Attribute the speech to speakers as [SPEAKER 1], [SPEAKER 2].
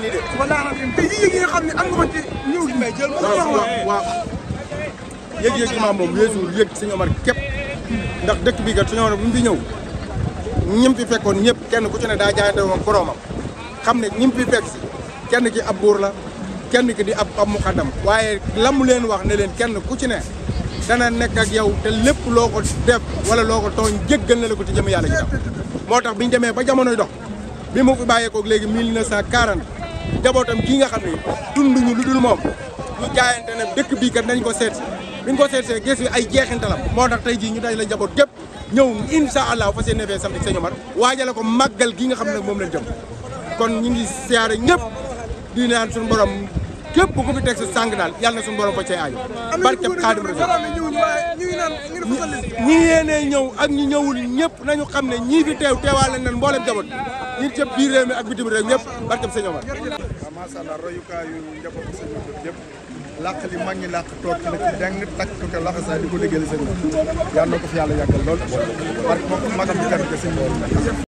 [SPEAKER 1] wallaahi te yëg-yëg yi nga xam ne am nga ko ci ñëw gi may jël
[SPEAKER 2] waaw yëg-yëg yi maam moom weesuwul yëg sëñ Omar képp ndax dëkk bi kat sëñ Omar bu mu fi ñëw ñim fi fekkoon ñëpp kenn ku ci ne daa jaayante woon boromam xam ne ñim fi fekk si kenn ki ab buur la kenn ki di ab muqaddam waaye la mu leen wax ne leen kenn ku ci ne dana nekk ak yow te lépp loo ko def wala loo ko tooñ jéggal na la ko ci jëm yàlla ji moo tax biñu demee ba jamonoy dox bi mu fi bàyyeekoog léegi 1940 jabootam gii nga xam ne dunduñu lu dul moom ñu jaayante ne dëkk bii kat nañ ko seet si biñ ko seet see gis fi ay jeexintalam moo tax tey jii ñu daj la jaboot gépp ñëw incha allah fa seen nefee samedi sëñ Omar waajale ko màggal gi nga xam ne moom lañ jëm kon ñu ngi siyaare ñëpp di naan suñu borom képp ku fi teg sa sàng daal yàlla na suñu borom fa cay aajo barkeb Xaadim Rasuul ñi yéenee ñëw ak ñi ñëwul ñëpp nañu xam ne ñii fi teew teewaale nañ mboolem jaboot ñi cëpp biir réew mi ak bitim réew ñëpp barkeb sëñ Omar
[SPEAKER 3] macha allah royukaayu njabootu sëñ Omar yëpp làq li mag ñi làq toog ci na ci deng takk ko laxasaay di ko liggéeyal sëñ Omar yàlla na ko fi yàlla yàggal lool barke moom magam bi kan ko sëñ